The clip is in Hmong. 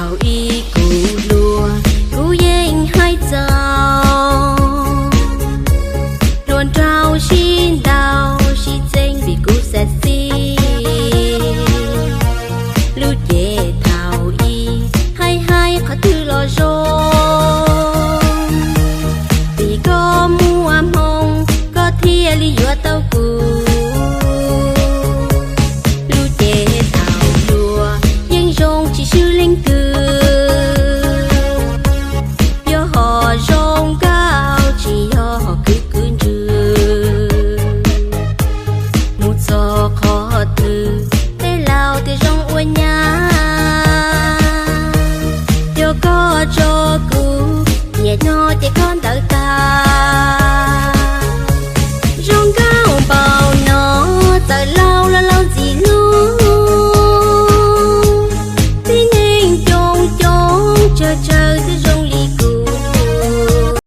Thaum ub kuv hluas, kuv yeej hais txaus, hluas nraug sib ntaus sib txeeb vim kuv xav txij. Lub cev thaum ub hais hais qhov twg los zoo, vim koj muaj hmoo koj thiaj li yuav tau kuv. Lub cev thaum hluas yeej zoo tsis swb leej twg, yog hom zoo nkauj tsis yog hom kwv kwv ntsws. Mus txog qhov twg tej laus tias zoo ua nyab, yog koj tso kuv, niaj hnub ces koj ntawd tag. Zoo nkauj npaum no txawm laus los laus ntxim hlub, tib neeg coob coob tsawg tsawg